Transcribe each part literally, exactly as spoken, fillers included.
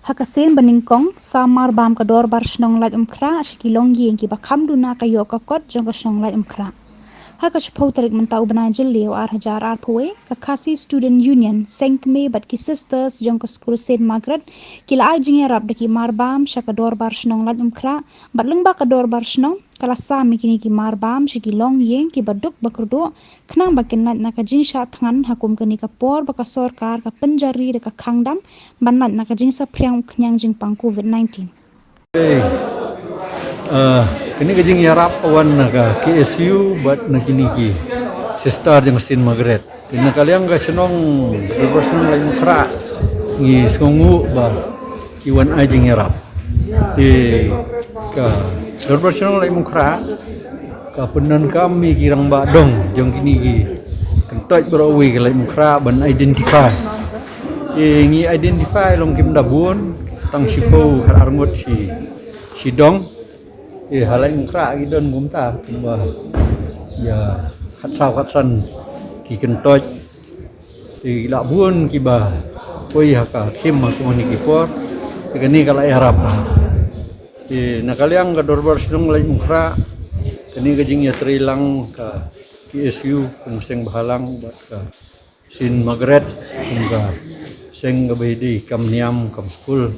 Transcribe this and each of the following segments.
Ha ka sien ba nyngkong, sa marbam ka Dorbar Shnong Laitumkhrah sha ki longïing kiba kham duna ka ïoh ka kot jong ka Shnong Laitumkhrah. Ha ka shiphew tarik mynta u bnai Jylliew ar hajar arphew wei, ka Khasi Student Union, Seng Kmie bad ki Sisters jong ka skul Saint Margaret, ki la ai jingïarap da ki marbam sha ka Dorbar Shnong Laitumkhrah, bad lyngba ka Dorbar Shnong, ka la sam ïa kine ki marbam sha ki longïing kiba duk ba kyrduh, khnang ba kin lait na ka jingshah thngan ha kum kane ka por ba ka sorkar ka pynjari da ka khang dam ban lait na ka jingsaphriang u khñiang jingpang COVID nineteen. Hey. Uh, kane ka jingïarap wan na ka K S U bad na kine ki sister jong ka Saint Margaret. Te na ka liang ka shnong, Dorbar Shnong Laitumkhrah, ngi sngewnguh ba ki wan ai jingïarap. Te ka Dorbar Shnong Laitumkhrah ka pyndonkam ïa ki rangbah dong jong kine ki kyntoit baroh kawei ka Laitumkhrah ban identify. Te ngi identify long kim da bun, tang shiphew khat arngut shi, shi dong. Te ha Laitumkhrah ki don kumta, kumba ïa khatsaw khatsan ki kyntoit. Te la bun kiba poi ha ka khim ha kum kine ki por. Te kane ka la ïarap. Te na ka liang ka Dorbar Shnong Laitumkhrah, kane ka jingïatreilang ka K S U, Kong Seng Bhalang bad ka Saint Margaret, kum ka seng kaba ïadei kam niam kam skul,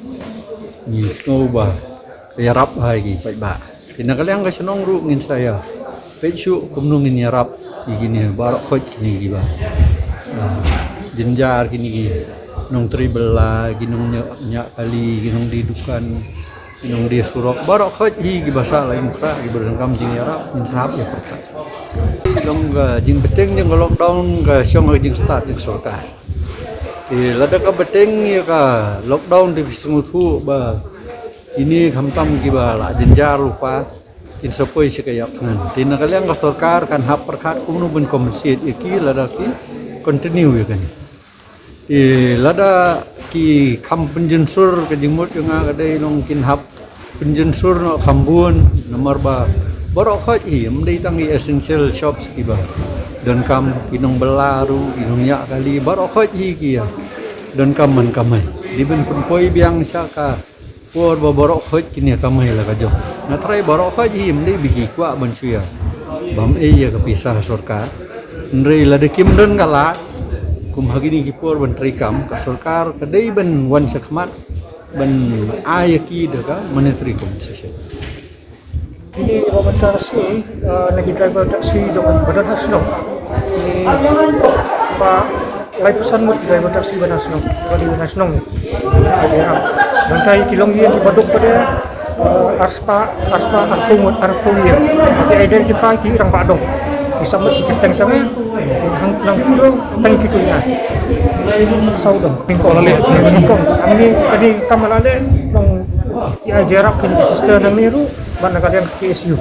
ngi sngew ba ka ïarap ha ki paidbah. Te na ka liang ka shnong ruh ngin sa ïa peit shuh kumno ngin ïarap ïa kine baroh khoit kine kiba, ah, jynjar kine ki nongtrei bylla, ki nongñiah, ñiah kali, ki nongdie dukan, ki nongdie surok, baroh khoit hi kiba sah Laitumkhrah kiba donkam jingïarap, ngin sa hap ïa pyrkhat. Long ka jingbteng jong ka lockdown ka shong ha ka jingstad jong ka sorkar. Te lada ka bteng ïa ka lockdown te phi sngewthuh ba kine khamtam kiba la jynjar lypa kin sa poi sha ka ïap thngan. Te na ka liang ka sorkar kan hap pyrkhat kumno ban compensate ïa ki lada ki continue ïa kane. Te lada ki kham pynjynsur, ka jingmut jong nga ka dei long kin hap pynjynsur noh kham bun, namar ba baroh khoit hi, ym dei tang ki essential shops kiba donkam, ki nongbylla ruh, ki nongñiah kali, baroh khoit hi ki ïa donkam ban kamai. Dei ban pynpoi biang sha ka por ba baroh khoit kin ïa kamai la ka jong. Nga trai baroh khoit hi ym dei ba ki kwah ban shu ïa bam ei ïa ka pisa sorkar. Hynrei lada kim don ka lad kum ha kine ki por ban treikam, ka sorkar ka dei ban wan shakhmat ban ai ïa ki da ka monetary compensation. Ine i Robert Taxi, eh, na ki driver taxi jong ba don ha shnong. Ine ba laiphew san ngut ki driver taxi ba na shnong, ba dei na shnong. Ade ha. Nangta ki longïing ki baduk ba dei, eh, arspah, arspah arphew ngut, arphew ïing. Ki identify ki rangbah dong. Ki submit ki kyrteng sha nga, hang nang kito, tang kito ïa. Saw dong. Nyngkong la leh. Nyngkong. Ani, ani kam la leh, long ïa jyrap ki sister nangne ruh, ban na ka liang K S U.